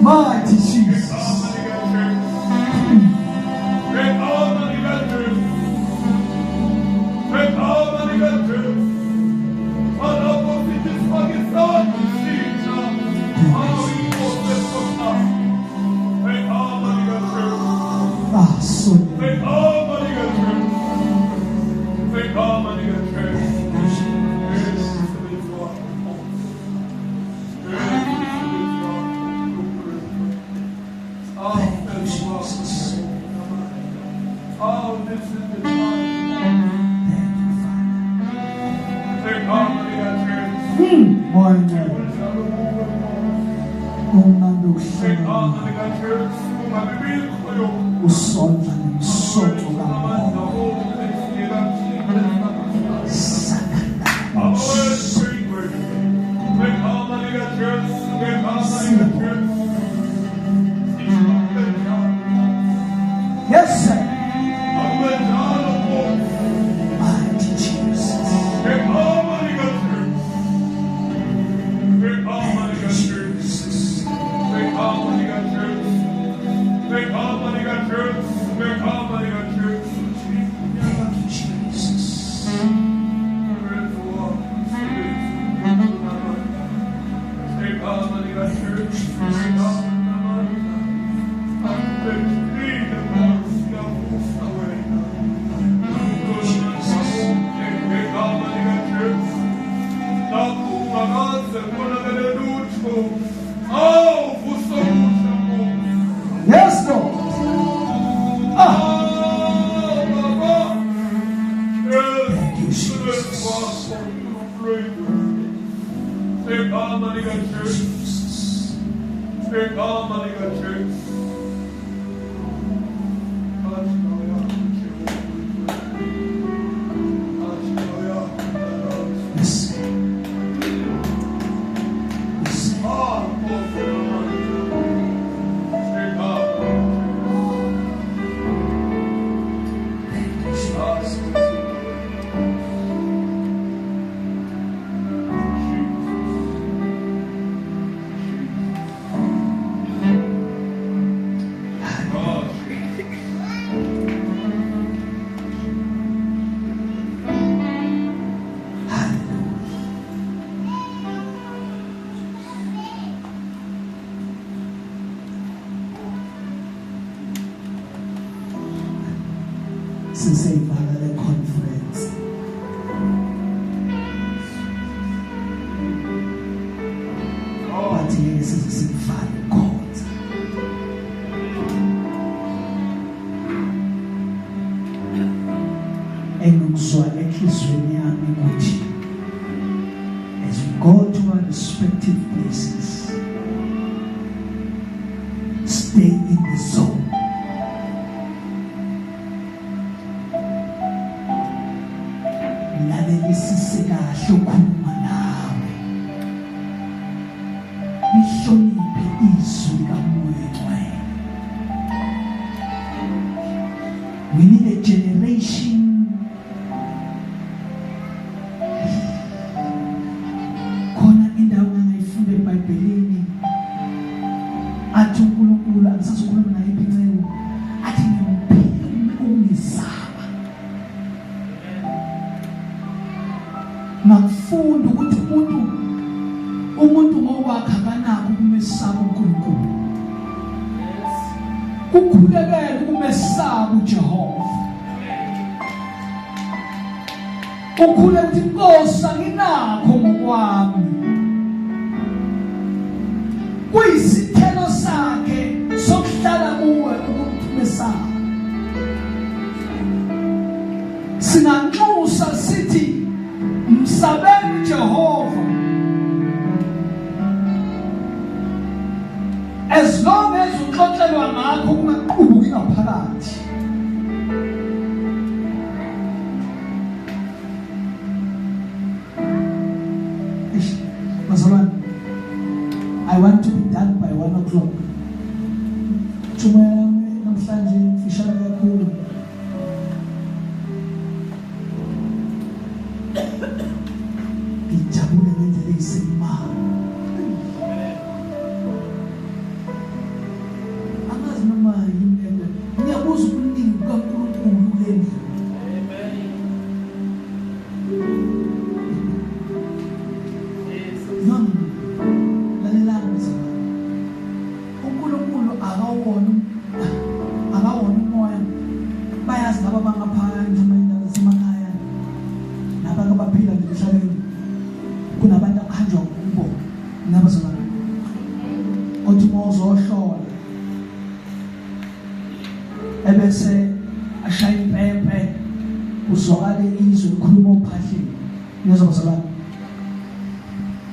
Mighty Jesus. Ah, so Yes, sir. Mighty Jesus. Thank you, Jesus. Yes, Lord. Ah. Thank you, Jesus. Jesus. Yes. Yes. Thank you, Jesus. Hallelujah. Siseyivala le conference. But ngeke size sikuvale ukukhonza. Engikuzwa enhliziyweni yami ukuthi as we go to our respective places, stay in the zone. Lalelisise kahle ukhuluma nawe, lihloniphe izwi likaMoya Ngcwele. We need a generation khona indawo engangayifunda eBhayibhelini, athi uNkulunkulu, angisazokhuluma naye inceku, athi ngimphile ukungisaba. Ngakufunda ukuthi umuntu ngokwakhe akanakho ukumesaba uNkulunkulu. Kukhulekela ukumesaba uJehova. Ukhule ukuthi Nkosi anginakho ngokwami. Kuyisithelo sakhe sokuhlala kuwe ukumesaba. Singanxusa sithi msabeni Jehova. As long as uxoxelwa ngakho kungaqubuki ngaphakathi. Eish, bazalwane, I want to be done by 1 o'clock. Tshumayela yami namhlanje mfishane kakhulu. Ngijabule ngendlela eyisimanga. Uthi uma uzohlola ebese ashaya impempe uzwakale izwi likhuluma ophahleni. Niyezwa bazalwane?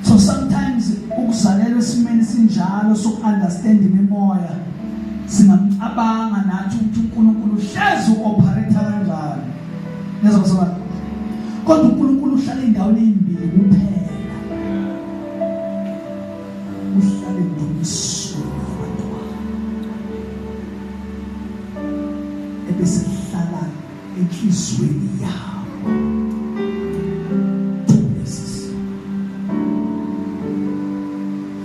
So sometimes ukuzalelwa esimeni sinjalo soku-understand imimoya, singamcabanga nathi ukuthi uNkulunkulu uhlezi u-operate kanjani. Niyezwa bazalwane? Kodwa uNkulunkulu uhlala endaweni ezimbili kuphela. Uhlala endumisweni yabantu bakhe, ebese hlala enhliziyweni yabo. Two places.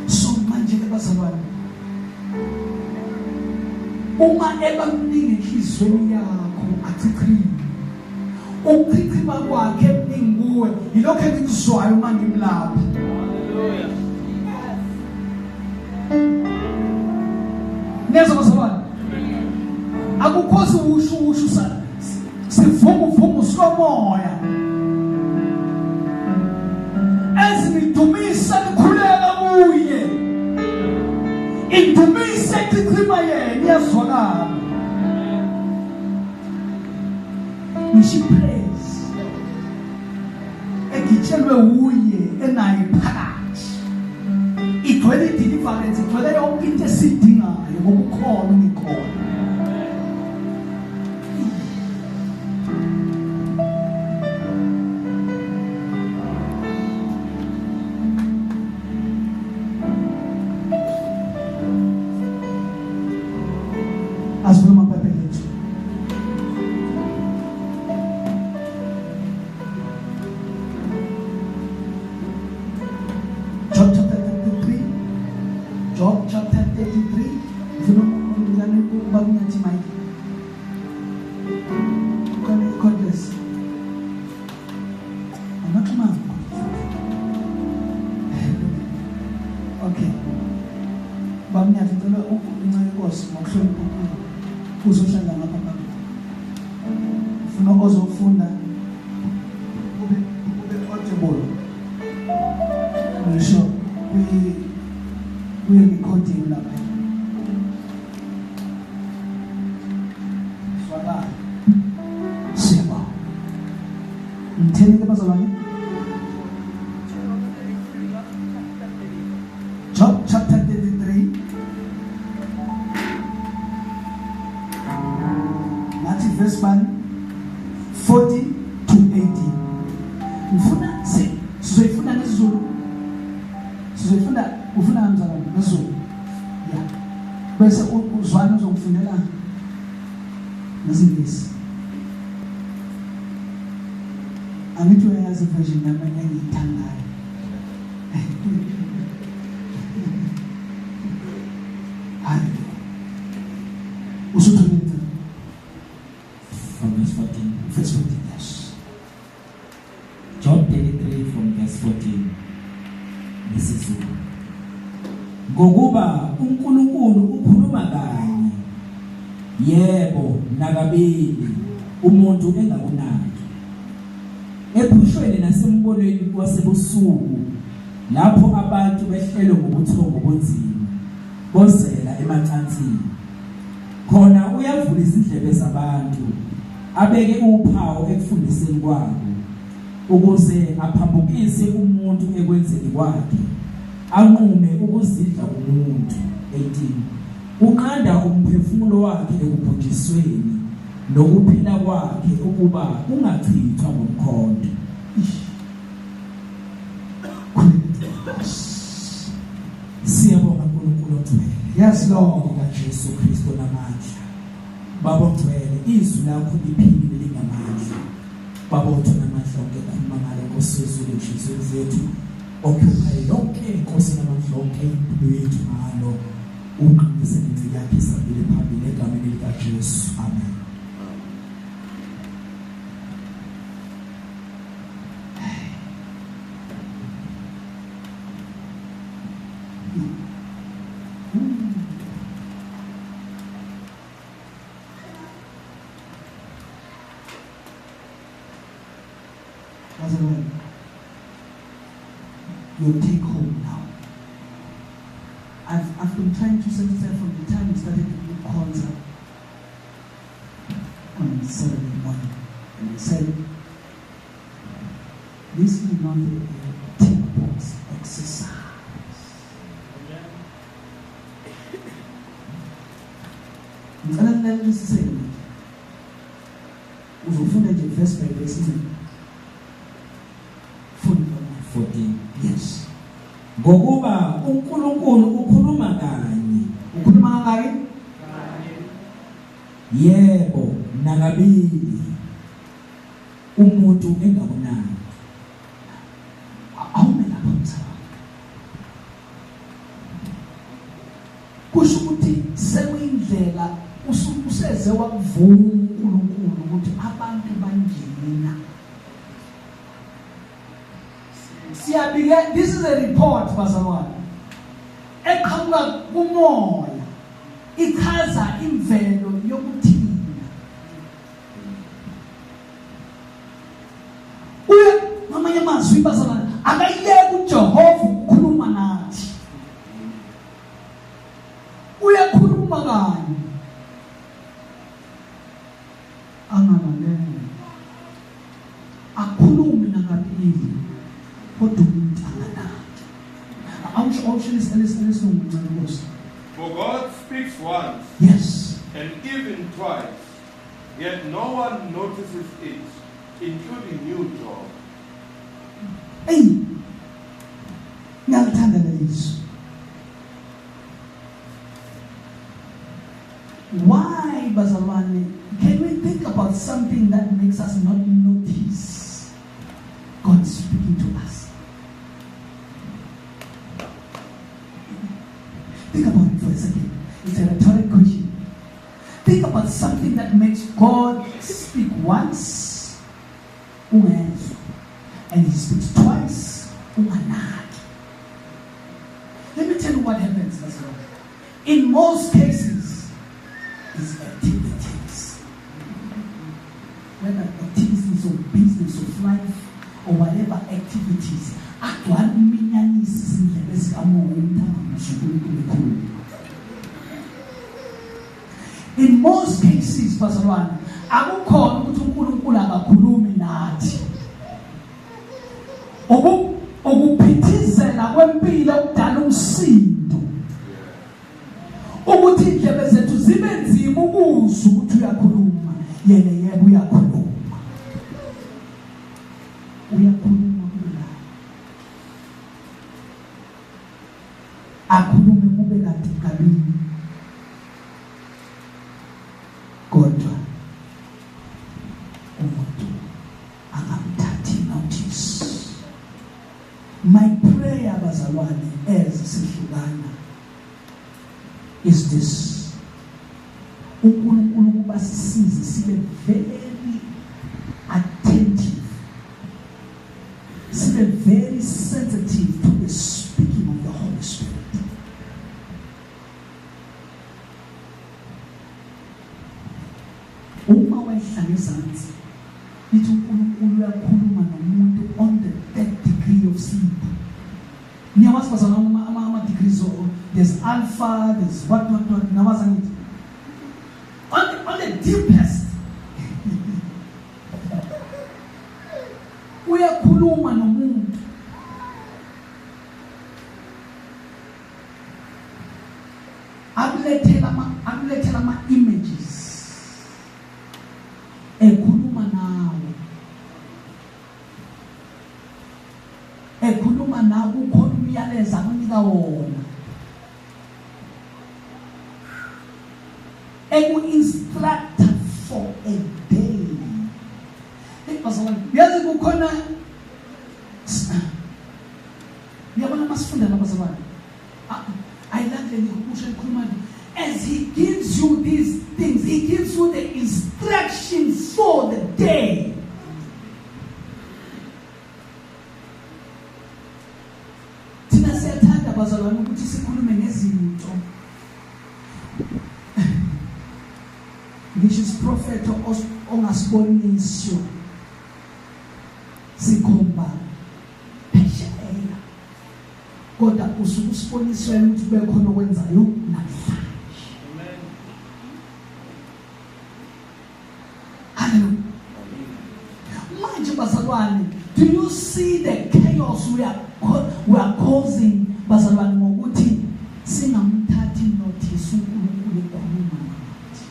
So manje ke bazalwane, uma eba mningi enhliziyweni yakho, achichime. Ukuchichima kwakhe emningi kuwe yilokho engikuzwayo uma ngimlapha. Hallelujah. Niyezwa bazalwane? Akukho siwushu ushu sivunguvungu somoya ezinidumisa nikhuleka kuye, indumise echichima yena iyazwakala. Ngisho ipraise egitshelwe uye enayo phakathi igcwele i-deliverance, igcwele yonke into esiyidingayo ngoba ukhona ungikhona. Asivule amaBhayibheli ethu. Job chapter 33. Job chapter 33. Ngifuna umntwana ukuba kunyathi mic. Khona i-cordless. Amaxhumano. Okay. Bamnyathi, ngicela uncane inkosi ngokuhlonipha okukhulu. Uzohlala ngapha phambili. Ufuna ozofunda kube audible. Ngisho kwi recording lapha. Zwakala. Siyabonga. Ngitheni ke bazalwane? Job chapter 33. Ngathi verse 1 40 to 18. Ngifuna sizoyifunda ngesiZulu. Sizoyifunda, ufuna kanjani ngesiZulu? Yeah. Bese uzwana uzongifundela ngesiNgisi. Angithi uyayazi version yami engiyithandayo. Hallelujah. Usutholile? From verse 14. Verse 14, yes. Job 33 from verse 14. NgesiZulu. Ngokuba uNkulunkulu ukhuluma kanye, yebo nakabili, umuntu engakunaki. Ephushweni nasembonweni wasebusuku, lapho abantu behlelwe ngubuthongo obunzima, bozela emacansini. Khona uyavula izindlebe zabantu, abeke uphawu ekufundiseni kwabo, ukuze aphambukise umuntu ekwenzeni kwakhe, anqume ukuzidla kumuntu. 18 Unqanda umphefumulo wakhe ekubhujisweni, nokuphila kwakhe ukuba kungachithwa ngomkhonto. Siyabonga uNkulunkulu ongcwele. Yes Lord. LikaJesu Kristu namandla. Baba ongcwele, izwi lakho liphilile lingamandla. Baba uthona amandla onke, khuluma ngalo Nkosi yezulu enhliziyweni zethu. Okhupha yonke inkosi namandla onke impilo yethu ngalo. Uqinise nenceku yakhe isambile phambili egameni likaJesu. Amen. Bazalwane, you take home now. I've been trying to sensitize from the time we started ukukhonza on Saturday morning. And I said, this is not a tick box exercise. Ngicela nilalelisise manje. Uzofunda nje verse by verse nje. Funda 14. Yes. Ngokuba uNkulunkulu ukhuluma kanye. Ukhuluma kangaki? Yebo, nakabili. Umuntu engakunaki. Awume lapho mzalwane. Kusho ukuthi sekuyindlela useze wakuvuma uNkulunkulu ukuthi abantu banjena. Siyabike, this is a report bazalwane. Eqhamuka kumoya. Ichaza imvelo yokuthina. Uye ngamanye amazwi bazalwane akayeke uJehova ukukhuluma nathi. Uyakhuluma kanye. Angalaleli. Akhulume nakabili kodwa umuntu anganaki. Awusho awusho lesilungu ncane Nkosi. For God speaks once Yes. and even twice, yet no one notices it, including you, Job. Ey. Ngiyalithanda leli zwi. Why, bazalwane, can we think about something that makes us not notice God speaking to us? Think about it for a second. It's a rhetorical question. Think about something that makes God speak once, ungezwa, and he speaks twice, unganaki. Let me tell you what happens, bazalwane. In most cases, it's activities. Whether activities of business, of life, or whatever activities, agcwala uminyanisi izindlebe zikamoya umuntu angamuzwa uNkulunkulu ekhuluma. In most cases, bazalwane, akukhona ukuthi uNkulunkulu akakhulumi nathi. Ukuphithizela kwempilo okudala umsindo. Ukuthi indlebe zethu zibe nzima ukuzwa ukuthi uyakhuluma, yena yebo uyakhuluma. Uyakhuluma kube akhulume kube kanti kabili. Kodwa umuntu angamthathi notice. My prayer bazalwane as sihlukana is this: uNkulunkulu kuba sisize sibe very attentive, sibe very sensitive to the speaking of the Holy Spirit. Uma wehla ngezansi lithi uNkulunkulu uyakhuluma nomuntu on the third degree of sleep. Niyawazi bazalwane ama degrees of, there's alpha, there's what what what, niyawazi angithi? On the deepest uyakhuluma nomuntu. Akulethela ama images ekhuluma nawe, ekhuluma nawe, kukhona umyalezo akunika wona, eku-instructor for a day. Hey bazalwane, yazi kukhona, uyabona masifunda labazalwane, I like leli kusho likhuluma, as he gives you these things, he gives you the instruction for the day. Thina siyathanda bazalwane ukuthi sikhulume ngezinto, ngisho isiprofetho ongasiboniswa sikhomba phesheya. Kodwa usuke usiboniswe ukuthi kube khona okwenzayo namhlanje. Amen. Hallelujah. Manje bazalwane, do you see the chaos we are causing bazalwane ngokuthi singamthathi notice uNkulunkulu ekhuluma nathi?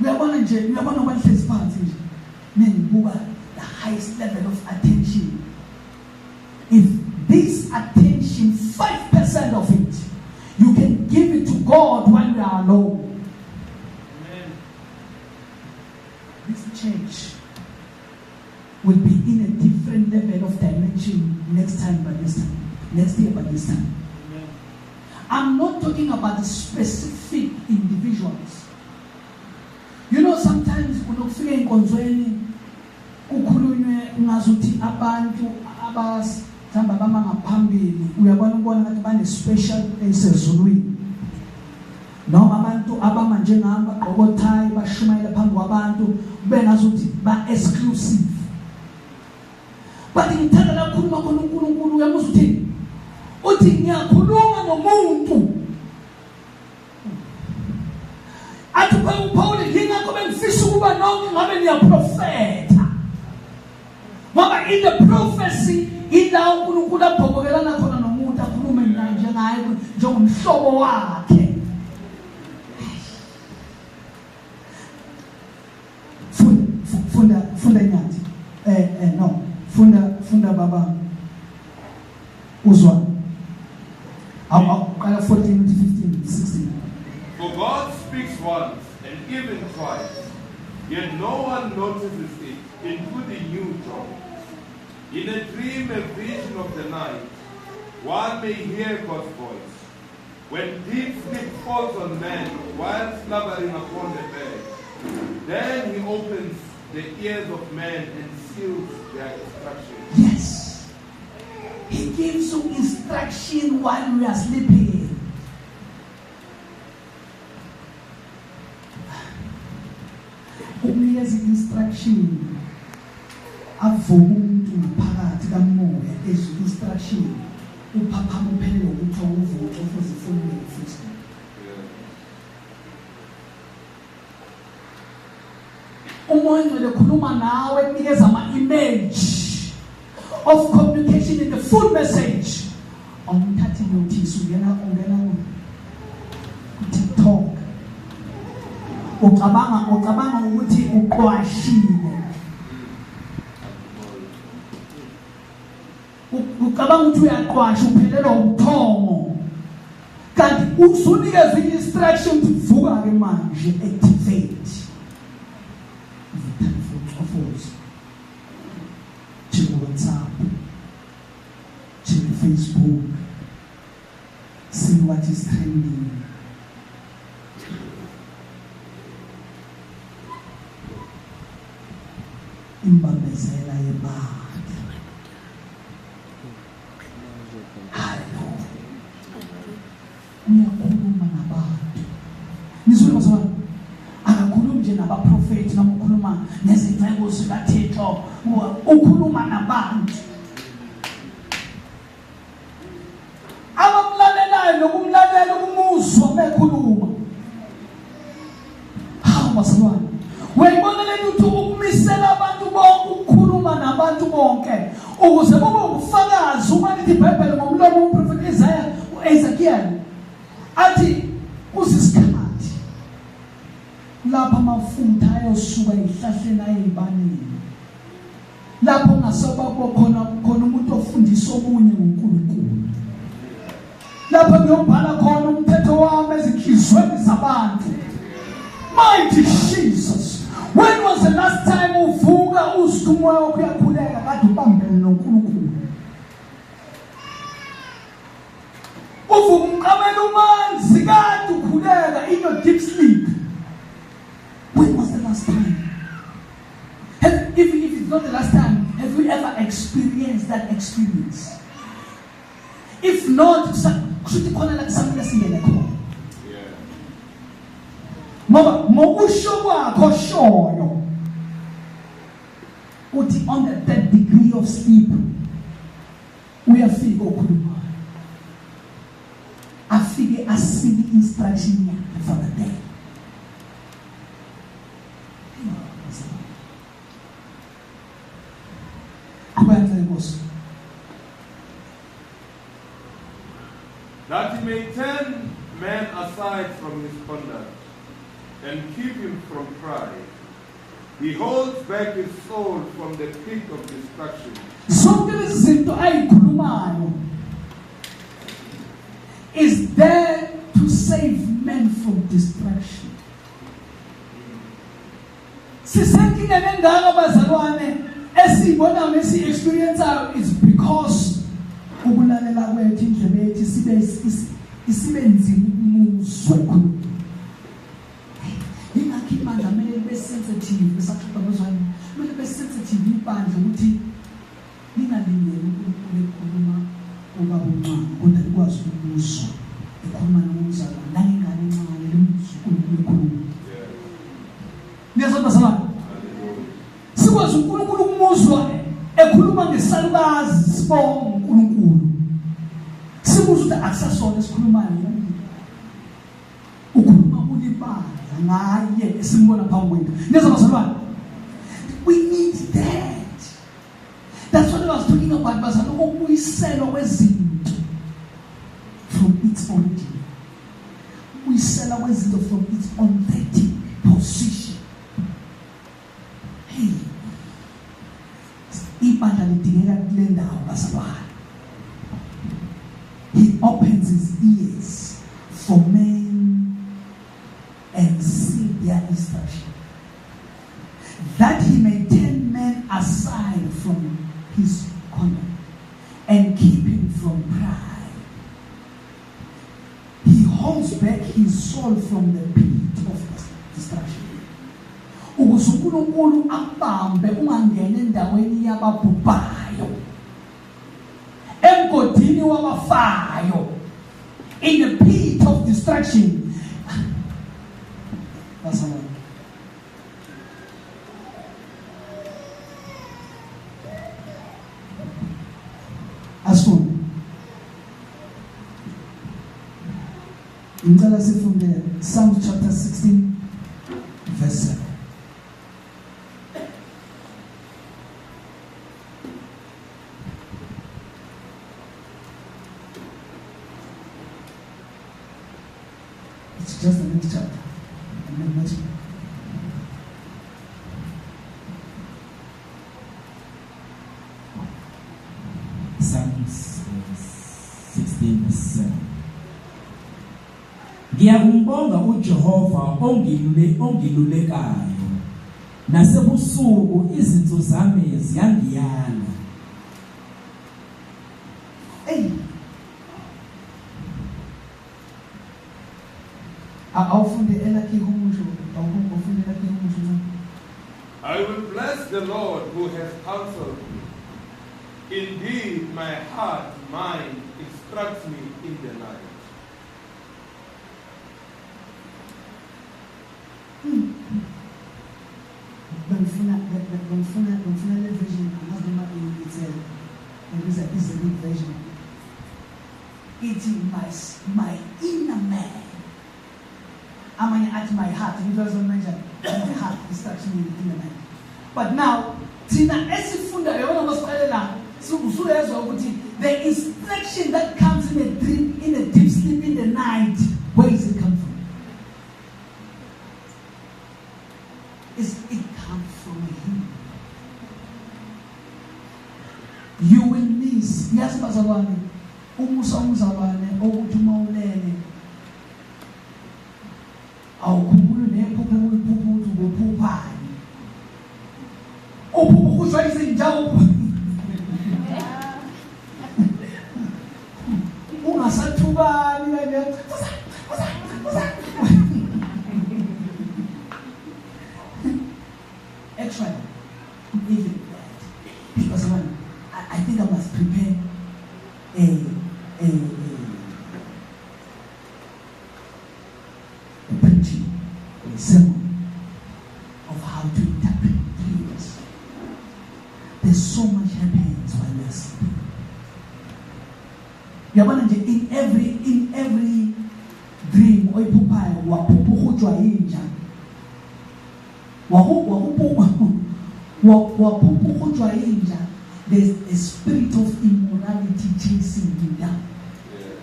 Uyabona nje, uyabona kwanhlezi phansi nje. Nengibuka the highest level of attention. If this attention, 5% of it, you can give it to God when we are alone. Amen. This church will be in a different level of dimension next time by this time, next year by this time. Amen. I'm not talking about the specific individuals. Sometimes unokufika enkonzweni kukhulunywe ngazuthi abantu abas mhlawumbe abama ngaphambili uyabona ubona ngathi bane special place ezulwini, noma abantu abama njengami bagqoka othayi bashumayela phambi kwabantu kube ngazuthi ba exclusive. But ngithanda la khuluma khona uNkulunkulu, uyamuzwa uthini? Uthi ngiyakhuluma nomuntu. Athi uPaul, yingakho bengifisa ukuba nonke ngabe niyaprofetha, ngoba in the prophecy ila uNkulunkulu abhobokelana khona nomuntu, akhulume naye njengaye, njengomhlobo wakhe. Funda, funda, funda inyathi. No, funda, funda baba uzwa. Awu, qala 14 to 15 16. For God speaks once and even twice, yet no one notices it, including you, John. In a dream, a vision of the night, one may hear God's voice. When deep sleep falls on man while slumbering upon the bed, then he opens the ears of men and seals their instruction. Yes, he gives you instruction while we are sleeping. Ukunikeza instruction, avuka umuntu ngaphakathi kamoya ezwe instruction, uphaphama uphelele ukuthi uvuka ufuze ifonini futhi. Umoya ongcwele khuluma nawe, kunikeza ama-image of communication in the full message. Awumthathi notice, ungena ku-TikTok, ucabanga ukuthi uqwashile, ucabanga ukuthi uyaqwasha, uphelelwa ubuthongo, kanti usunikezwe i-instruction ukuthi vuka ke manje, activate ufofozo, check WhatsApp, check Facebook, see what is trending. Imbambezela yebandla. Haleluya! Uyakhuluma nabantu. Nizwe bazalwane, akakhulumi nje nabaprofeti noma ukhuluma nezinceku zikaThixo, ukhuluma nabantu abamlalelayo nokumlalela, ukumuzwa bekhuluma. Hawu bazalwane, uyayibona lento ukuthi ukumisela abantu bonke, ukukhuluma nabantu bonke ukuze kube ubufakazi. Uma lithi iBhayibheli ngomlomo womprofeti Isaiah, uEzekiel, athi kusisikhathi lapho amafutha ayosuka ezihlahleni ayeyibaneni, lapho kungasabakho khona umuntu ofundisa omunye ngoNkulunkulu, lapho ngiyobhala khona umthetho wami ezinhlizweni zabantu. Mighty Jesus, when was the last time uvuka uzwa umoya wakho uyakhuleka kade ubambene noNkulunkulu, uvuka umqamela umanzi kade ukhuleka in your deep sleep? When was the last time? If it's not the last time, have you ever experienced that experience? If not, kusho khona la kusamele singene khona. Ngoba ngokusho kwakho shoyo uthi on the third degree of sleep. Uyafika okhulumayo, afike asike instruction yakhe for the day. Qhubeka, Nkosi. That he may turn man aside from his conduct and keep him from pride. He holds back his soul from the pit of destruction. Zonke lezi zinto ayikhulumayo is there to save men from destruction. Sisenkingeni engaka, bazalwane, esiyibonayo nesiyi-experienceayo is because ukulalela kwethu, indlebe yethu isibe nzima ukumuzwa ekhuluma. Ingakho ibandla kumele libe sensitive. Besaxoxa bazwane, kumele libe sensitive ibandla ukuthi lingalindeli uNkulunkulu ekhuluma ubaba uncane, kodwa likwazi ukumuzwa ekhuluma nomzalwane nangengane encane, limuzwa uNkulunkulu ekhuluma. Niyazwa, bazalwane? Sikwazi uNkulunkulu ukumuzwa ekhuluma ngesalukazi, sibonga uNkulunkulu, sibuza ukuthi akusasona esikhulumayo, ukhuluma kulibandla ngaye esimbona phambi kwethu. Niyazwa, bazalwane? We need that. That's what I was talking about, bazalwane, ukubuyiselwa kwezinto from its origin, ukubuyiselwa kwezinto from its authentic position. Hey, ibandla lidingeka kule ndawo, bazalwane. He opens his ears for men and seal their instruction, that he may turn men aside from his conduct and keep him from pride. He holds back his soul from the pit of destruction. Ukuze uNkulunkulu akubambe ungangena endaweni yababhubhayo, emgodini wabafayo, in the pit of destruction. Bazalwane, asifunde. Ngicela sifunde Psalms chapter 16 verse 7. It's just the next chapter. And then next. Psalms 16 verse 7. Ngiyakumbonga uJehova ongilulekayo, nasebusuku izinso zami ziyangiyala. Hey. Awufunde elakhe ihumusho, awufunde elakhe ihumusho. I will bless the Lord who has counseled me. Indeed, my heart, mind instructs me in the night. Bengifuna le version, angazi noma it's a there is a Islamic version. Ithi my inner man. Amanye athi my heart, it doesn't mention my heart instruction in the inner man. But now thina esifunda yona masiqale la, usuyezwa ukuthi the instruction that comes in a dream, in a deep sleep in the night, where is it come from? Is it comes from him. You will miss. Yazi bazalwane, umusa umzalwane ukuthi uma ulele awukhumbuli nephupho ekuyiphupha ukuthi ubuphuphani. Uphupha ukhuzwa izinja, ungasathukani kanje. Actually, even that, because I think I must prepare a preaching or a sermon of how to interpret dreams. There's so much happens while we are sleeping. oyiphuphayo waphupha uhujwa yinja. Waphupha uhujwa yinja. There's a spirit of immorality chasing you down.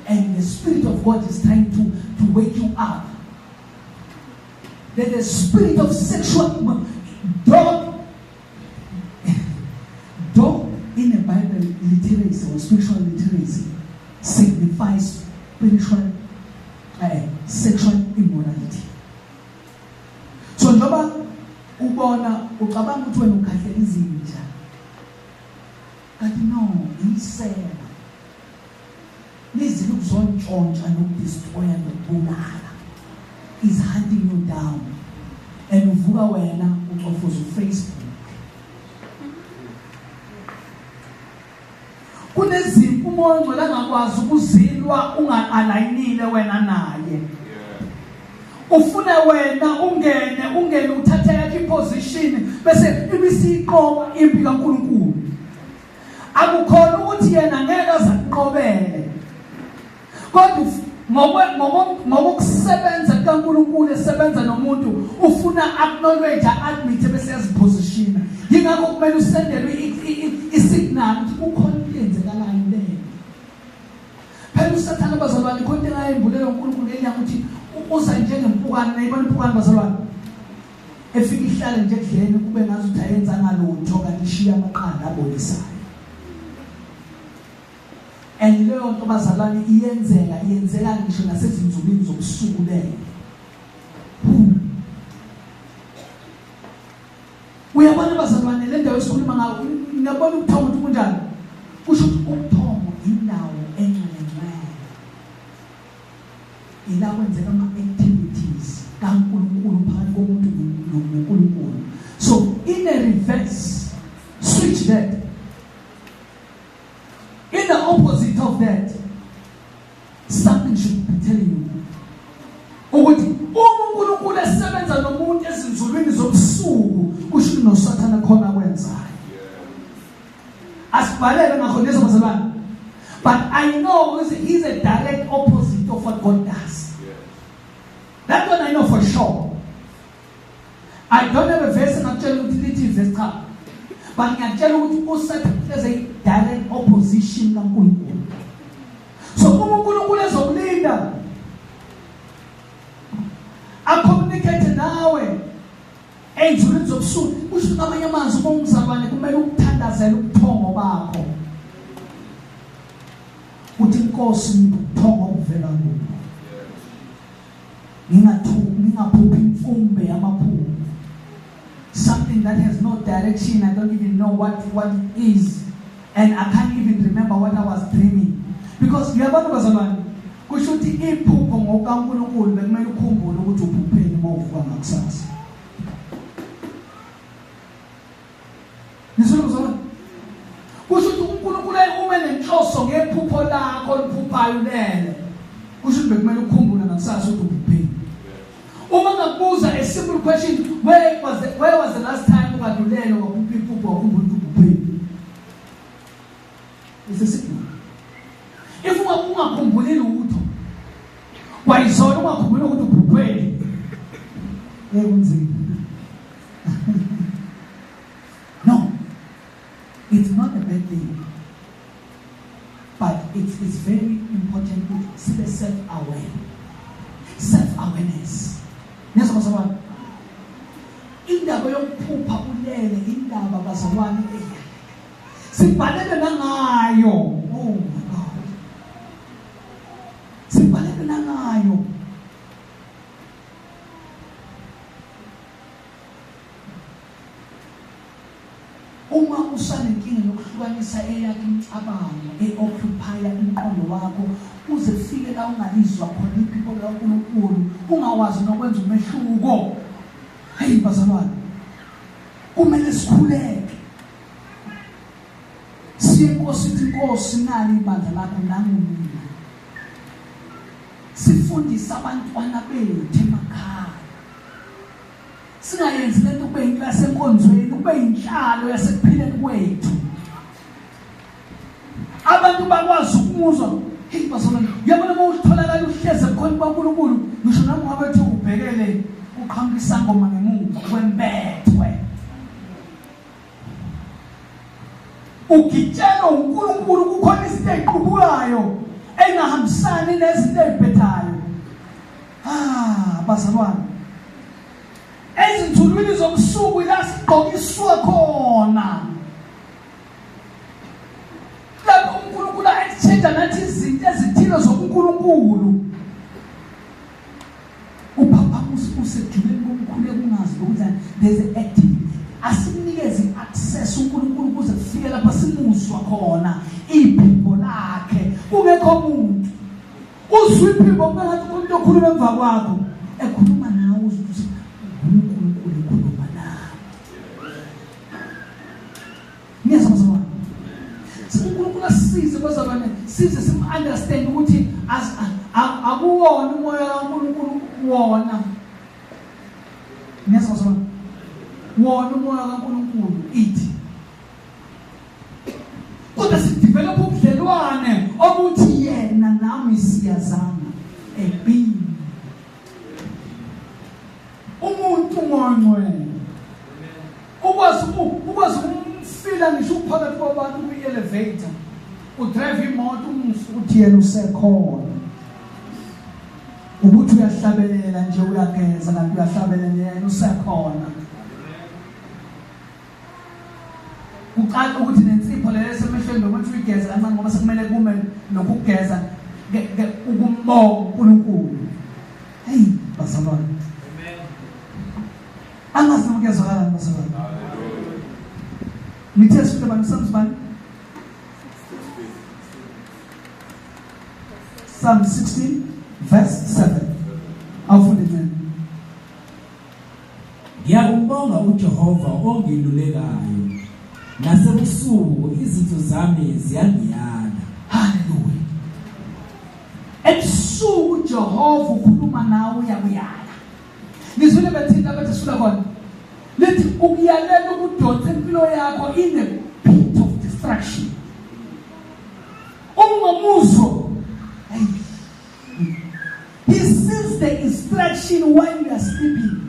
And the Spirit of God is trying to wake you up. There's a spirit of sexual dog in the Bible literacy or spiritual literacy signifies spiritual sexual immorality. So njoba ubona ucabanga ukuthi wena ukhahlela izinja, kanti no, isela lizile ukuzontshontsha nokudestroya nokubulala. Is hunting you down. And uvuka wena ucofoza uFacebook. Kunezimpi umoya ongcwele angakwazi ukuzilwa unga-alayinile wena naye. Ufune wena ungene uthathe yakhe iposition bese ibisiqoba impi kaNkulunkulu. Akukhona ukuthi yena ngeke azakunqobele, kodwa ngokusebenza kaNkulunkulu esebenza nomuntu ufuna acknowledge, admit bese yazipositiona. Yingakho kumele usendelwe isignal ukuthi kukhona into eyenzekalayo leyo. Phela uSathane bazalwane khona into engayembulela uNkulunkulu ngenyanga ukuthi uza njengempukane. Nayibona impukane bazalwane efika ihlale nje ekudleni kube ngazi ukuthi ayenzanga lutho kanti ishiya amaqanda abolisayo. And leyo nto bazalwane iyenzeka ngisho nasezinzulwini zobusuku leyo. Uyabona bazalwane le ndawo esikhuluma ngayo, ngiyabona ubuthongo ukuthi kunjani. Kusho ukuthi ubuthongo indawo engcwele. Ila kwenzeka ama-activities kaNkulunkulu phakathi komuntu noNkulunkulu. So in a reverse switch that, in the opposite of that, something should be telling you ukuthi uma uNkulunkulu esebenza nomuntu ezinzulwini zobusuku, kusho ukuthi noSathane khona kwenzayo. Asibhalele ngakho lezo bazalwane, but I know he's a direct opposite of what God does. That one I know for sure. I don't have a verse engakutshela ukuthi lithi verse, cha, but ngiyakutshela ukuthi uSathane is a direct opposition kaNkulunkulu. So uma uNkulunkulu ezokulinda acommunicate nawe ey'nzulwini zobusuku, kusho ngamanye amazwi uma umzalwane kumele ukuthandazele ubuthongo bakho, uthi Nkosi ubuthongo obuvela kuwe, ngingaphuphi imfumbe yamaphupho, something that has no direction. I don't even know what it is, and I can't even remember what I was dreaming. Because uyabona bazalwane, kusho ukuthi iphupho ngokaNkulunkulu bekumele ukhumbule ukuthi uphupheni uma uvuka ngakusasa. Nizwe bazalwane, kusho ukuthi uNkulunkulu ume nenhloso ngephupho lakho oliphuphayo lele, kusho ukuthi bekumele ukhumbule ngakusasa ukuthi uphupheni. Uma ngakubuza a simple question, where was the last time ukadulele waphupha iphupho wakhumbula ukuthi uphupheni? It's a signal. If ungakhumbuli lutho kwayizona, ungakhumbuli ukuthi uphupheni, kunzima. No, it's not a bad thing, but it's very important ukuthi sibe self-aware. Self-awareness. Niyazwa bazalwane, indaba yokuphupha ulele, indaba bazalwane sibhalele nangayo. Oh my God, sibhalele nangayo. Uma usanenkinga yokuhlukanisa eyakho imicabango e-occupy umqondo wakho uze ufike la ungalizwa khona iphimbo likaNkulunkulu, ungawazi nokwenza umehluko, hey bazalwane, kumele sikhuleke siye Nkosi, ithi Nkosi nali ibandla lakho nangu mina. Sifundise abantwana bethu emakhaya, singayenzi lento kube into yasenkonzweni, kube inhlalo yasekuphileni kwethu. Abantu bakwazi ukumuzwa. Hey bazalwane, uyabona uma utholakala uhleze ebukhoneni kukaNkulunkulu ngisho noma ngabe uthi ubhekele uqhamuka isangoma ngemuva kwembethwe. Ugitshelwa uNkulunkulu kukhona izinto eziqubukayo engahambisani nezinto ezibhedayo. Ah, bazalwane. Ezinthulwini zobusuku la sigqokiswa khona. Lapho uNkulunkulu exchange nathi izinto ezithile zobuNkulunkulu. Uphaphama usejuleni komkhuleko ungazi ukuthi there's an activity. Asimnikeze access uNkulunkulu ukuze kufike lapha simuzwa khona iphimbo lakhe kungekho muntu. Uzwa iphimbo kungathi umuntu okhuluma emva kwakho ekhuluma nawe uzwa ukuthi uNkulunkulu ekhuluma nawe. Niyezwa bazalwane? uNkulunkulu asisize bazalwane size sim-understand ukuthi akuwona umoya kaNkulunkulu wona. Niyezwa bazalwane? Wona umoya kaNkulunkulu ithi kodwa sidevelop ubudlelwane obuthi yena nami siyazana ebini. Umuntu ngongcwele ukwazi ukumfila ngisho uphakathi kwabantu kwi-elevator udrive imoto ukuthi yena usekhona ukuthi uyahlabelela nje uyageza kanti uyahlabelela yena usekhona. Kucaca ukuthi nensipho leyo esemehlweni nokuthi uyigeze kancane ngoba sekumele kume nokugeza ukumbonga uNkulunkulu. Hey bazalwane. Amen. Angazi noma kuyazwakala bazalwane. Ngithe sifike bani Psalms bani? Psalm 16 verse 7. Awufunde ncane. Ngiyakumbonga uJehova ongilulekayo, nasebusuku izinto zami ziyangiyala. Haleluya. Ebusuku uJehova ukhuluma nawe uyakuyala. Nizwile bethini abathi sula khona. Lithi ukuyalela ukudonsa impilo yakho in the pit of destruction. Ungamuzwa. Hey. He sees the instruction while you are sleeping.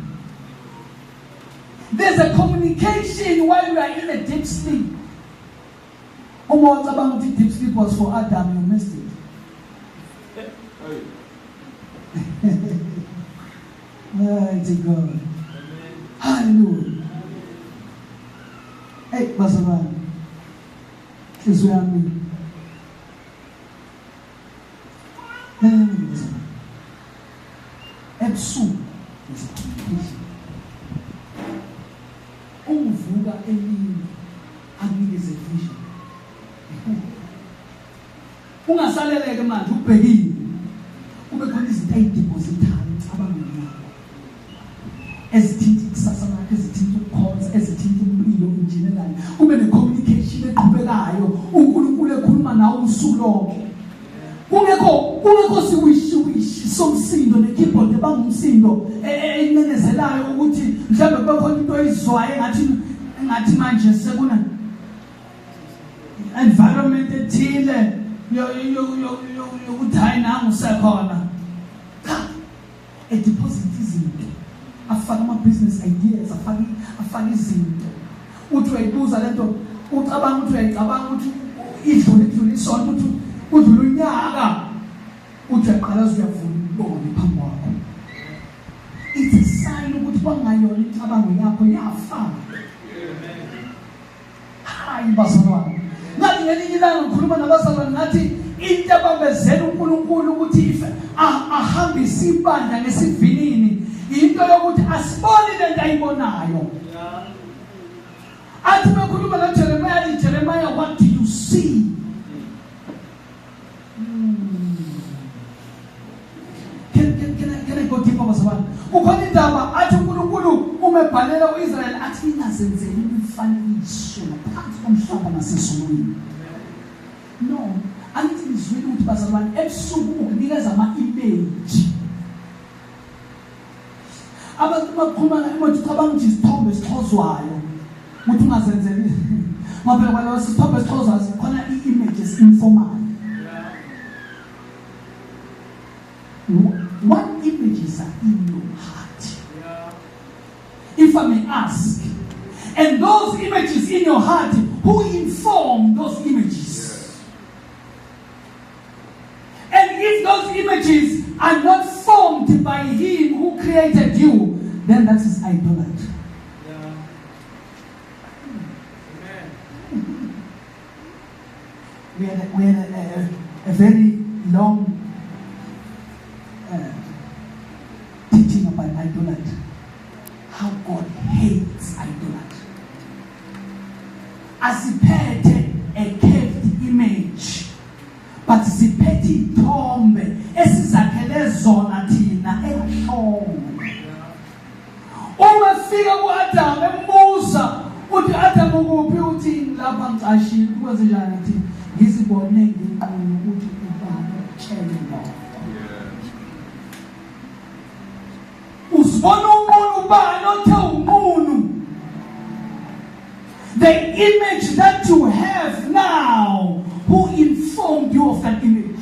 There's a communication while you are in a deep sleep. Uma ucabanga ukuthi deep sleep was for Adam, you missed it. Mighty God. Hallelujah. Hey, bazalwane. Inhliziyo yami. Ebusuku there's a communication. Ungivuka emini akunikeze vision. Ungasaleleke manje ubhekile. Kube khona izinto ayideposithayo emcabangweni wakho. Ezithinta ikusasa lakho, ezithinta ukukhonza, ezithinta impilo in general. Kube ne-communication eqhubekayo, uNkulunkulu ekhuluma nawe usuku lonke. Kungekho siwishiwishi somsindo ne-keyboard ebangumsindo enenezelayo ukuthi mhlawumbe kube khona into oyizwayo engathi manje sekuna environment ethile yokuthi hayi nangu usekhona. Cha, edeposit izinto, afake ama-business ideas, afake izinto. Uthi uyayibuza lento, ucabanga ukuthi uyayicabanga ukuthi idlule isonto, uthi udlule unyaka, uthi uyaqala uyavula ubone phambi kwakho. It's a sign ukuthi kwangayona imicabango yakho yafana. Hayi bazalwane. Ngathi ngelinye ilanga ngikhuluma nabazalwane ngathi into ebambezela uNkulunkulu ukuthi ahambise ibandla ngesivinini into yokuthi asiboni lento ayibonayo. Athi bekhuluma noJeremiah, athi Jeremiah, what do you see? Can I go deeper bazalwane? Kukhona indaba athi uNkulunkulu uma ebhalela uIsrael athi ningazenzeli imifanekiso ngaphansi komhlaba nasezulwini. No, angithi nizwile ukuthi bazalwane ebusuku ukunikeza ama-image. Abantu bakhuluma ngemoto ucabanga ukuthi isithombe esixhozwayo ukuthi ungazenzeli ngoba phela kwaleso sithombe esixhozwayo khona i-image esi-informal. What images are in your heart? If I may ask. And those images in your heart, who inform those images? And if those images are not formed by him who created you, then that is idolatry. We had a very long teaching about idolatry. How God hates idolatry. Asiphethe a carved image, but siphethe ithombe esizakhele zona thina enhloko. Uma fika kuAdam embuza uthi Adam ukuphi, uthi lapha ngicashile, kwenze njani, uthi ngizibone nginqunu ukuthi ubani utshele lokho. Usibona umuntu ubani othe unqunu. The image that you have now, who informed you of that image?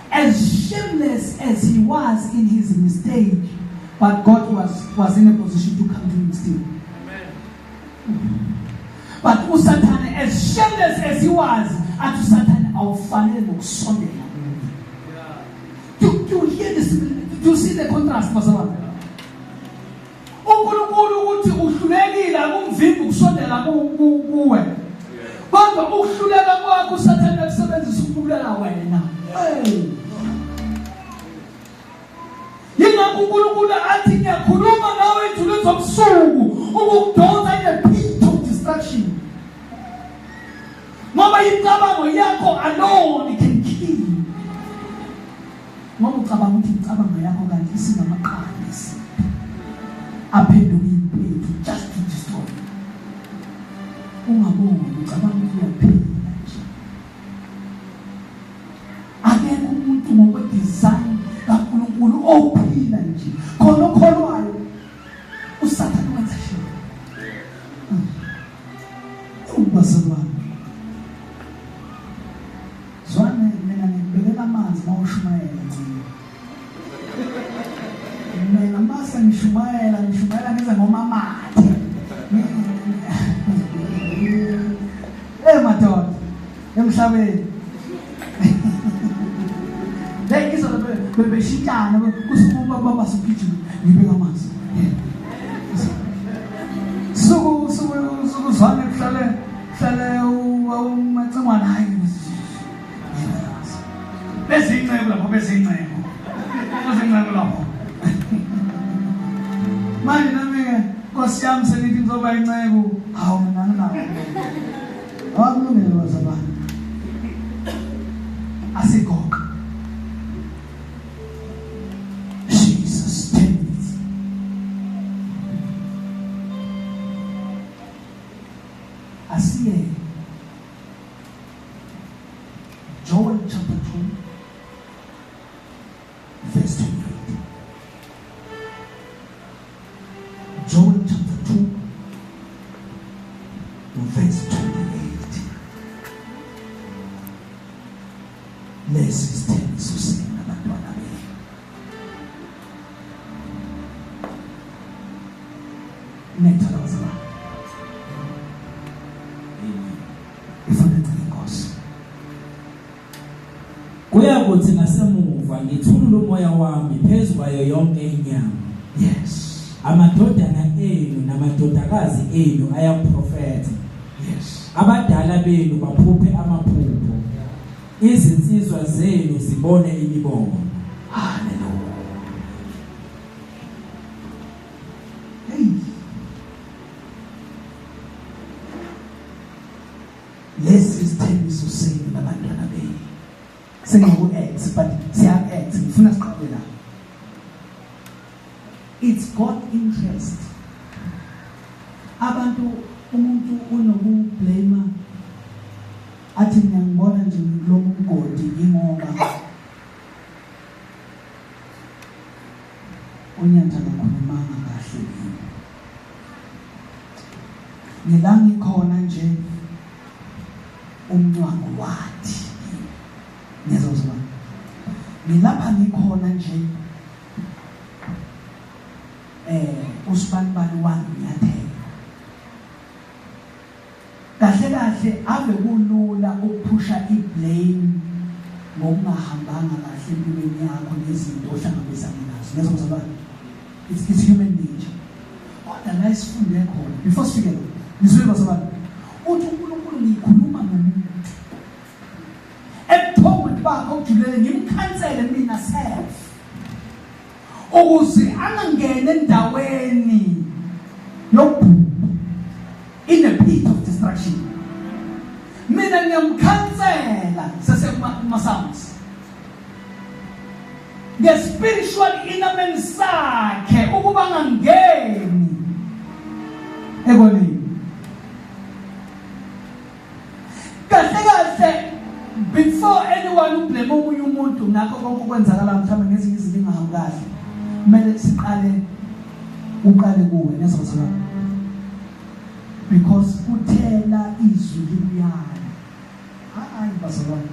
As shameless as he was in his mistake, but God was in a position to come to him still. Amen. But uSathane, as shameless as he was, athi uSathane awufanele nokusondela kuye. Do you hear this? Do you see the contrast, bazalwane? uNkulunkulu ukuthi uhlulekile akumvimbi ukusondela kuwe. Kodwa ukuhluleka kwakho uSathane akusebenzisa ukubulala wena. Hey. Yingakho uNkulunkulu athi ngiyakhuluma nawe ejuleni zobusuku ukukudonsa in a pit of destruction. Ngoba imicabango yakho alone can kill you. Ngoba ucabanga ukuthi imicabango yakho kanti isingamaqanda esipho aphenduka impethu just to destroy. Ungaboni ucabanga ukuthi uyaphila nje. Akekho umuntu ngokwe-design kaNkulunkulu ophila nje. Khona okholwayo uSathane wenza sure. Ubazalwane. Zwane mina ngibekela amanzi mawushumayela nje. Mina mase ngishumayela ngize ngomamathe. Madoda emhlabeni. Ngizolo bebeshintshana kusuka baba sugijima ngibeka amanzi. Suku zwane kuhlale umacingwana hayi. Bezincebo lapho bezincebo. Bezincebo lapho. Manje nami ke Nkosi yami sengithi ngizoba incebo. Hawu mina nginawo. Akulungile bazalwane. Asigoqa. Jesus, 10 minutes. Asiye. Joel chapter 2, verse 28. Joel chapter 2, verse 28. Lesi isithembiso senu nabantwana benu. Nethola bazalwane. Amen. Ifuna inkosi. Kuyakuthi ngasemuva ngithulule umoya wami phezu kwayo yonke inyama. Yes. Amadodana enu namadodakazi enu ayaprofetha. Yes. Abadala benu baphuphe amaphupho. Izinsizwa zenu zibone imibono. Hallelujah. Hey. Lesi isithembiso senu nabantwana benu. Sengiku-X but siya-X ngifuna siqale la. It's God interest. Abantu umuntu unokublame athi ngiyangibona nje lo mgodi ingoba unyatha kakhulumanga kahle kimi. Ngila ngikhona nje umncwango wathi ngiyazwa. Ngila Ngilapha ngikhona nje usibanibani wanginyathela. Kahle kahle ave kulula ukuphusha iblame ngokungahambanga kahle empilweni yakho nezinto ohlangabezana nazo. Ngezwa bazalwane, it's human nature. Kodwa la isifunde khona before sifike la, ngizwe bazalwane, uthi uNkulunkulu ngikhuluma nomuntu ebuthongweni bakhe obujulele, ngimkhansele mina self ukuze angangeni endaweni yokubhubha, in a pit of destruction. Mina ngiyamkhansela sesekumaSalms nge-spiritual inner man sakhe ukuba angangeni ekoneni. Kahle kahle, before anyone ublame omunye umuntu ngakho konke okwenzakala mhlawumbe ngezinye izinto ingahambi kahle, kumele siqale uqale kuwe nezozalwane, because kuthela izwi likuyala. Hayi bazalwane,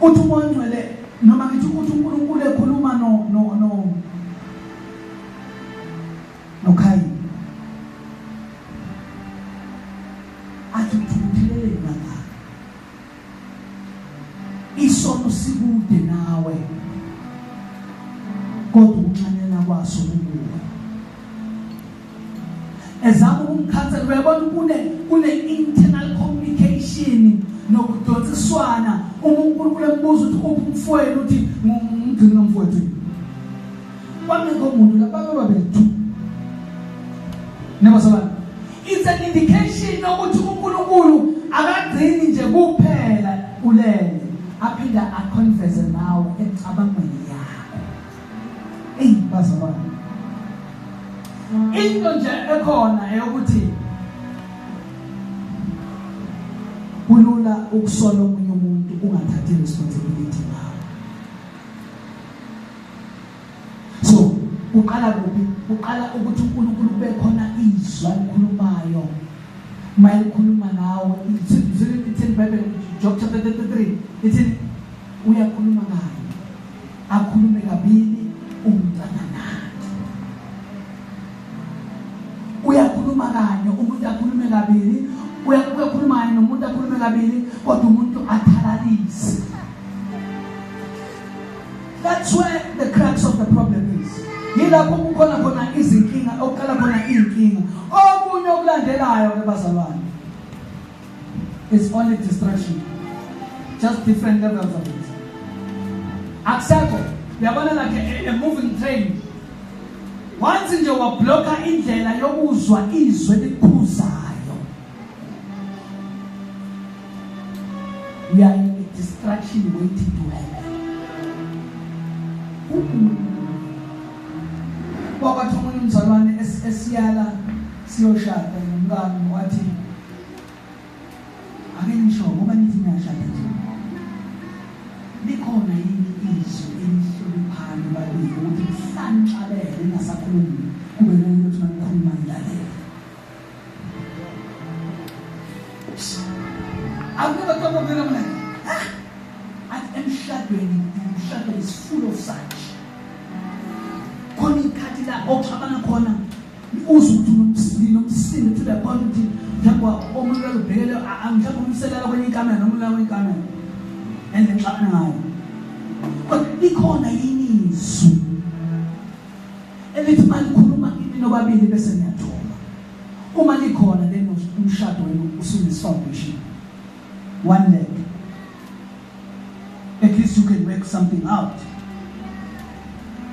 uthi uMoya oNgcwele, noma ngithi uthi uNkulunkulu ekhuluma no noKhayini, athi uthukutheleleni kangaka, isono sikude nawe, kodwa ukunxanela kwaso kukuwe. Ezama ukumkhansela, uyabona kune internal communication nokudonsiswana. Uma uNkulunkulu embuza ukuthi uphi umfowenu, uthi ngumgcini nomfowethu. Kwangekho muntu lapha, bababili. Nebazalwane, it's an indication yokuthi uNkulunkulu akagcini nje kuphela ulele, aphinda aconverse nawe ecabangweni yakho. Eyi bazalwane, into nje ekhona eyokuthi kulula ukusola omunye umuntu ungathathi responsibility ngawo. So uqala kuphi? Uqala ukuthi uNkulunkulu kube khona izwi alikhulumayo. Uma elikhuluma nawe, ithi iBhayibheli, Job chapter 33, ithi uyakhuluma kanye, akhulume kabili, umuntu anganaki. Uyakhuluma kanye, umuntu akhulume kabili, uyakhuluma kanye nomuntu akhulume kabili, kodwa umuntu athalalise. That's where the crux of the problem is. Yilapho kukhona khona izinkinga, okuqala khona iy'nkinga. Okunye okulandelayo ke bazalwane, it's only destruction, just different levels of it. Akusekho, uyabona, like a moving train. Once nje wablocka indlela yokuzwa izwi elikhuzayo, we are in a destruction waiting to happen. Kwakwathi omunye umzalwane esiyala siyoshada nomkami, wathi, "Ake nisho, ngoba nithi niyashada nje, likhona yini izwi elihloniphayo babili ukuthi mhlanixabele ningasakhulumi, kube nani ukuthi manikhuluma nilalele?" I've never thought of it. I'm like, ah! Athi emshadweni, umshado is full of such. Khona ikhathi la oxabana khona, uzwe ukuthi unomsindo to the point ukuthi mhlawumbe omunye uyalubhekele, mhlawumbe umselela kwenye ikamera noma ulala kwenye ikamera and nixabana ngayo. Kodwa likhona yini izwi elithi uma likhuluma kini nobabili bese niyathoba? Uma likhona, then umshado wenu usune-foundation, one leg. At least you can work something out,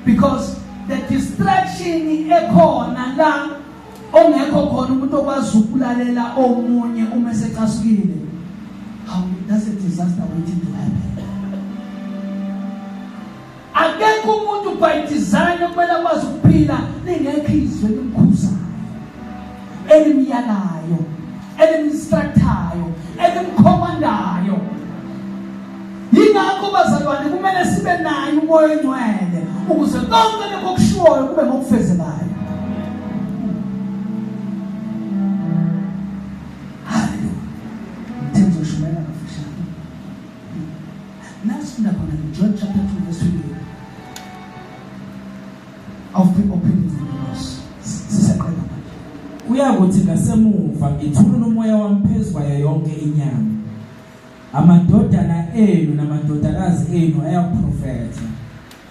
because the distraction ekhona la, ongekho khona umuntu okwazi ukulalela omunye uma esecasukile, how that's a disaster waiting to happen. Akekho umuntu by design okumele akwazi ukuphila lingekho izwi elimkhuzayo, elimyalayo, elim-instructayo, elimcommandayo. Yingakho bazalwane kumele sibe nayo uMoya oNgcwele ukuze konke lokho okushiwoyo kube ngokufezekayo. Haleluya. Ngithe ngizoshumayela kafushane. Nasifunda khona John chapter 2 verse 28. Awuphi inkosi. Sisaqeda manje. Kuyakuthi ngasemuva ngithulula umoya wami phezu kwayo yonke inyama. Amadodana enu namadodakazi enu ayakuprofetha.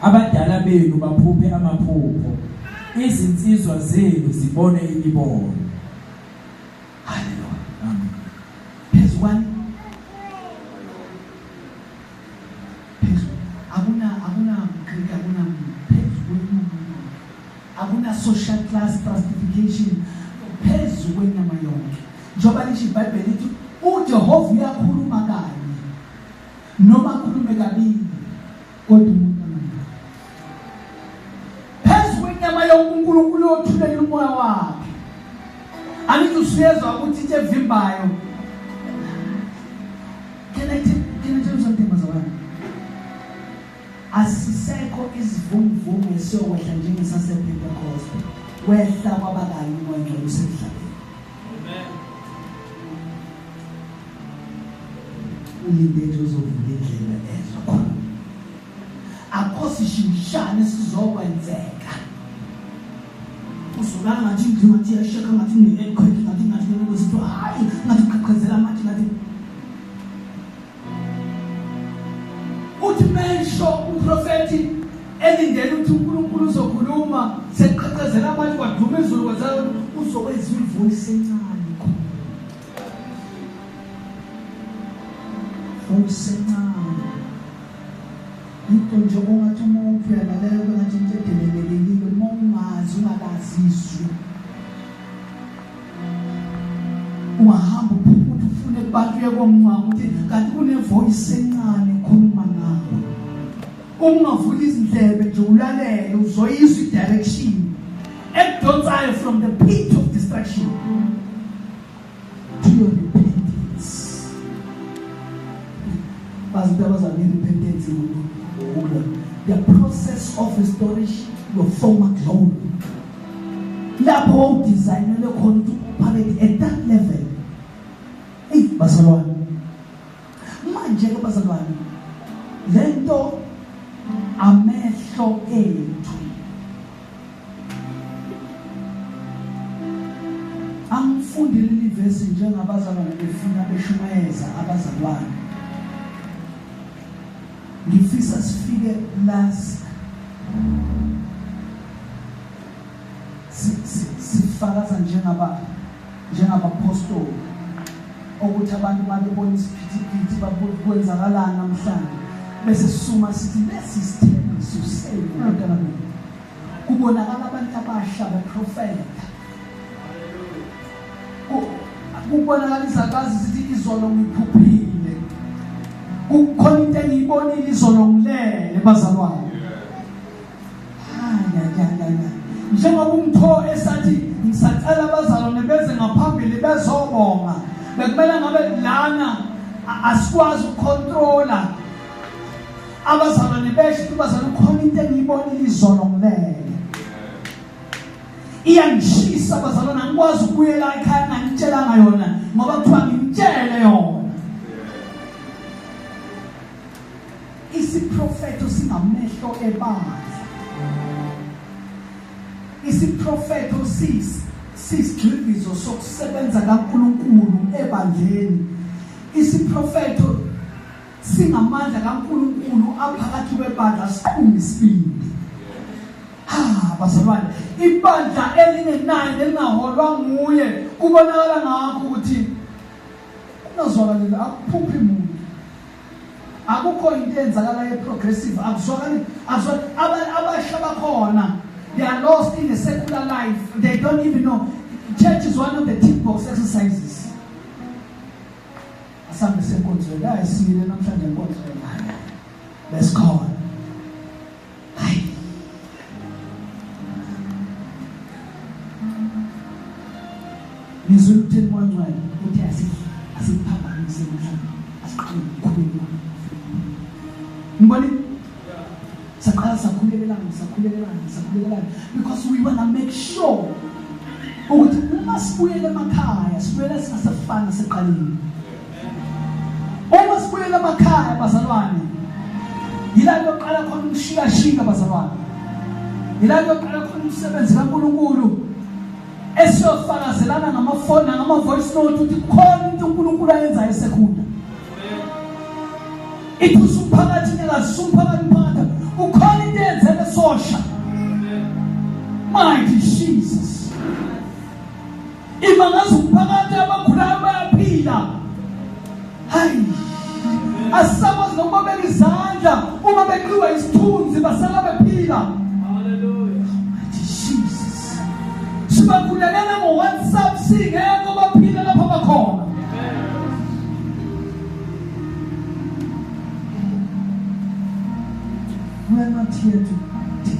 Abadala benu baphuphe amaphupho. Izinsizwa zenu zibone imibono. Hallelujah. Amen. Phezu kwani? Phezu. Akuna Greek, akuna phezu kwenyama. Akuna social class stratification phezu kwenyama yonke. Njengoba lisho iBhayibheli lithi uJehova uyakhuluma kanye noma akhulume kabili kodwa umuntu angamnaki. Phezu kwenyama yonke uNkulunkulu uyothulela umoya wakhe. Angithi usuyezwa ukuthi into evimbayo. Can I tell you something bazalwane? Asisekho isivunguvungu esiyokwehla njengesasePentecost. Wehla kwaba kanye umoya ongcwele usemhlabeni. Amen. Ulinde nje uzovula indlela ezokhona. Akho sishingishane esizokwenzeka. Uzulala ngathi indlu ngathi iyasheka ngathi ne-earthquake ngathi ngathi ngathi hayi ngathi qhaqhazela amatshe ngathi uthi mesho umprofeti elindele ukuthi uNkulunkulu uzokhuluma seqhaqhazela amatshe kwaduma izulu kwenzeka uzokwenza ivoice encane khona. Voice encane. Into nje ongathi umuntu uyalalela kwengathi into edelelekile uma ungazi ungalazi izwi. Ungahamba uphuphe uthi ufune kubantu uye komncwango uthi kanti kune-voice encane ekhuluma nawe. Uma ungavula izindlebe nje ulalele uzoyizwa i-direction ekudonsayo from the pit of destruction to your repentance. Bazi into abazalwane i-repentance ngokulwa. The process of restoring your former glory. Lapho wawudesignelwe khona ukuthi uoperate at that level. Eyi bazalwane. Manje ke bazalwane lento amehlo ethu angifundile leli vesi njengabazalwane befuna beshumayeza abazalwane. Ngifisa sifike la sifakaza njengabapostoli ukuthi abantu mabebona isiphithiphithi babuza kwenzakalani namhlanje bese sisuma sithi lesi sithembiso senu bantwana bethu. Kubonakala abantu abasha beprofetha. Kubonakala izakazi zithi izolo ngiphuphile. Kukhona into engiyibonile izolo ngilele bazalwane. Njengoba umtho esathi ngisacela abazalwane beze ngaphambili bezobonga, bekumele ngabe lana asikwazi ukucontrola abazalwane besho ukuthi bazalwane khona into engiyibonile izolo ngilele. Iyangishisa bazalwane, angikwazi ukubuyela ekhaya ngangitshelanga yona ngoba kuthiwa ngimtshele yona. Isiprofetho singamehlo ebandla. Isiprofetho sisigxivizo sokusebenza kaNkulunkulu ebandleni. Isiprofetho singamandla kaNkulunkulu aphakathi kwebandla siqhuma isibindi. Bazalwane, ibandla elingenayo nelingaholwa nguye kubonakala ngakho ukuthi kungazwakali akuphuphi muntu. Akukho into eyenzakalayo eprogressive, akuzwakali, akuzwakali. Abasha bakhona, they are lost in a secular life. They don't even know. Church is one of the tick box exercises. Asambe senkonzweni, hayi siyile namhlanje enkonzweni. Besikhona. Hayi. Ngizwe ukuthi uMoya oNgcwele uthi asiphambanise namhlanje, asiqale ukukhuleka. Ngibonile? Saqala sakhulekelana, sakhulekelana, sakhulekelana because we want to make sure ukuthi uma sibuyele emakhaya, sibuyele singasafana seqaleni. Uma sibuyele emakhaya bazalwane, yila kuyoqala khona umshikashika bazalwane. Ila kuyoqala khona umsebenzi kaNkulunkulu esiyofakazelana ngamafoni nangama-voice note ukuthi khona into uNkulunkulu ayenzayo eSecunda. Ithusa umphakathi, inyakazisa umphakathi, umphakathi kukhona into eyenzeka esosha. Mighty Jesus, imangaza umphakathi, abakhulayo bayaphila. Hayi, asisakwazi nokubabeka izandla uma beqiwa isithunzi, basala bephila. Hallelujah. Mighty Jesus, sibakhulekela ngo-WhatsApp singekho, baphile lapho bakhona. We are not here to take.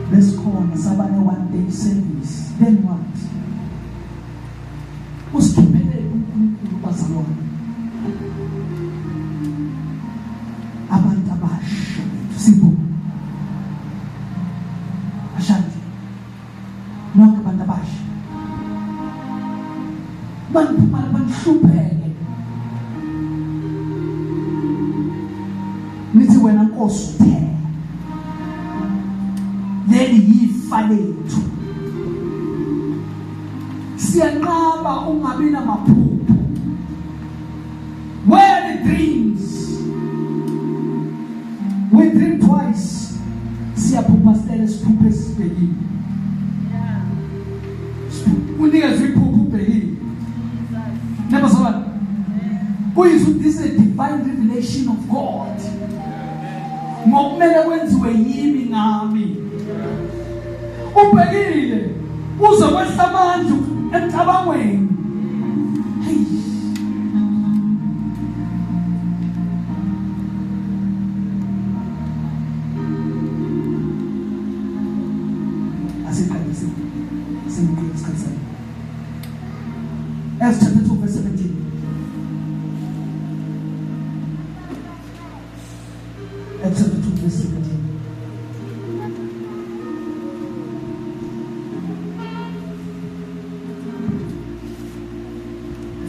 Besikhona saba ne-one day service, then what? Usikhiphelele uNkulunkulu bazalwane, abantu abasha bethu sipho ashanti nonke abantu abasha maniphuma lapha nihlupheke nithi wena Nkosi uthela leli yifa lethu. Siyanqaba ungabi namaphupho. Where are the dreams? We dream twice. Siyaphupha silele, siphuphe sibhekile. Unikezwe iphupho ubhekile. Never saw. Kuyizwa, this is a divine revelation of God ngokumele kwenziwe yimi ngami. Ubhekile uze kwehla amandla emcabangweni. Hey, asiqale sengiqale isikhathi sami. Acts chapter 2 verse 17. Acts chapter 2 verse 17.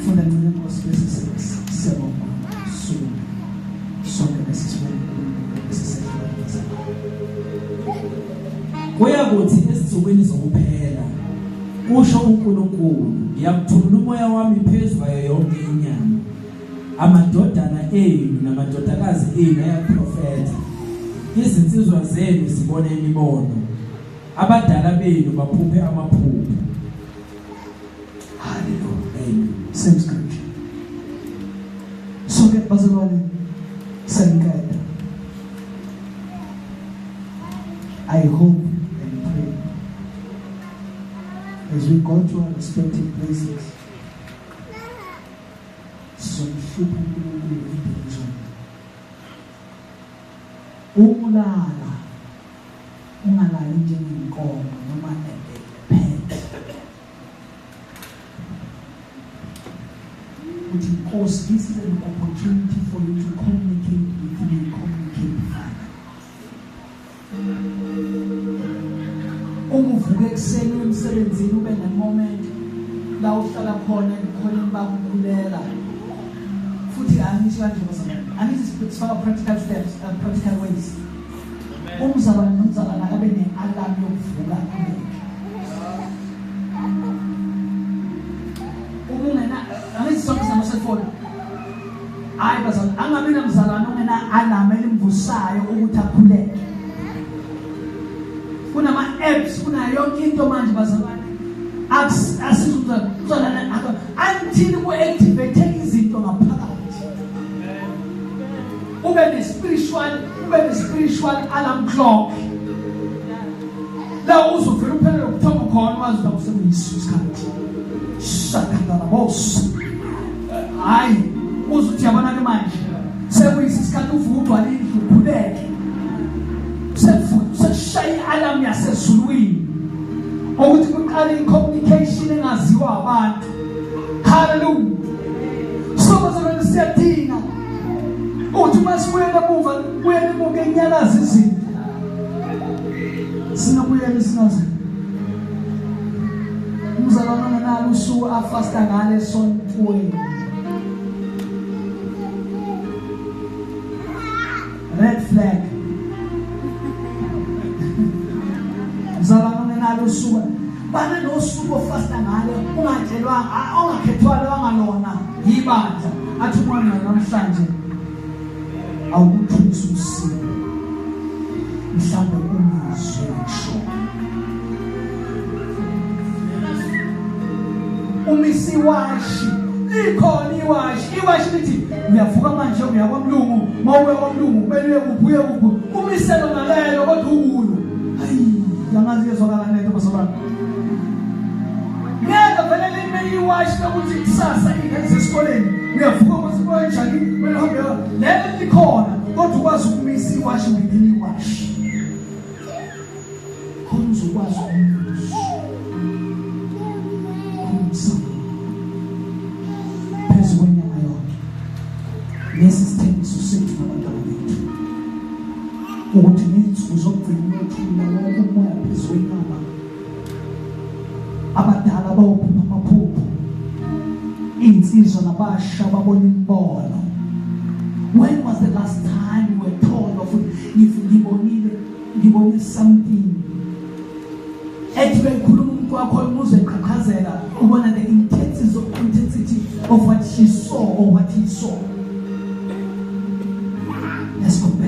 Funda ncane Nkosi, bese siyabonga suku sonke, bese sibonga uNkulunkulu, bese siyahlukanisa. Kuyakuthi ezinsukwini zokuphela, kusho uNkulunkulu, ngiyakuthulula umoya wami phezu kwayo yonke inyama. Amadodana enu namadodakazi enu ayaprofetha, izinsizwa zenu zibone imibono, abadala benu baphuphe amaphupho. Hallelujah. Amen. Same scripture. So ke bazalwane, sengiqeda. I hope and pray as we go to our respective places sizomhlupha uNkulunkulu ngempilo. Ukulala ungalali njengenkomo noma ephethe uthi Nkosi, this is an opportunity for you to communicate with me. Communicate, Father. Uma uvuka ekuseni emsebenzini, ube nemoment la uhlala khona ebukhoneni bakho, ukhuleka. Futhi angisho kanje bazalwane, angithi sifaka practical steps, practical ways. Umzalwane nomzalwane akabe ne-alarm yokuvuka, akhuleke. Uma ungena, angithi sonke sinama-cellphone. Hayi bazalwane, angabi namzalwane ongena-alarm elimvusayo ukuthi akhuleke. Kunama-apps, kunayo yonke into manje bazalwane. Asiza umzalwane until ku-activate izinto ngaphakathi, ube ne-spiritual alarm clock la uzovela uphelele ubuthongo khona, wazi ukuthi sekuyiso isikhathi shakandalabos. Hayi, uzuthi yabona ke manje sekuyisi isikhathi, uvuka ugcwala indlu, ukhuleke. Sekushaya i-alarm yasezulwini ukuthi kuqale i-communication engaziwa abantu. Hallelujah. So bazalwane, siyadinga ukuthi uma sibuyele emuva, buyele emuva enyakaza izinto. Singabuyela singaze umzalwane ongenalo usuku afasta ngale esontweni, red flag. usuku bana nosuku ofasta ngalo ungatshelwanga ongakhethwalwanga lona yibandla athi umwana namhlanje awukuthulisa umsindo mhlawumbe umuzwe ngisho umisiwashi likhona iwashi iwashi lithi uyavuka manje uya kwamlungu mawuya kwamlungu kumele uye kuphi uye kuphi umiselo nalelo kodwa ukulo hayi angazi yezwakala lento basobana ngeke vele lime iwashi lokuthi kusasa ingane zesikoleni uyavuka ukuthi kanjani kumele uhambe lelo likhona kodwa ukwazi ukumisa iwashi within iwashi khona uzokwazi ukumisa phezu kwenyama yonke. Lesi sithembiso sethu nabantwana bethu ukuthi ngey'nsuku zokugcina uyothulula wonke umoya phezu kwenyama. Abadala bawuphupha amaphupho, iy'nsizwa nabasha babona imibono. When was the last time you were told of ngibonile ngibone something ethi beyikhuluma umuntu wakho umuzwe eqhaqhazela ubona the intensity of what she saw or what he saw. Let's go back.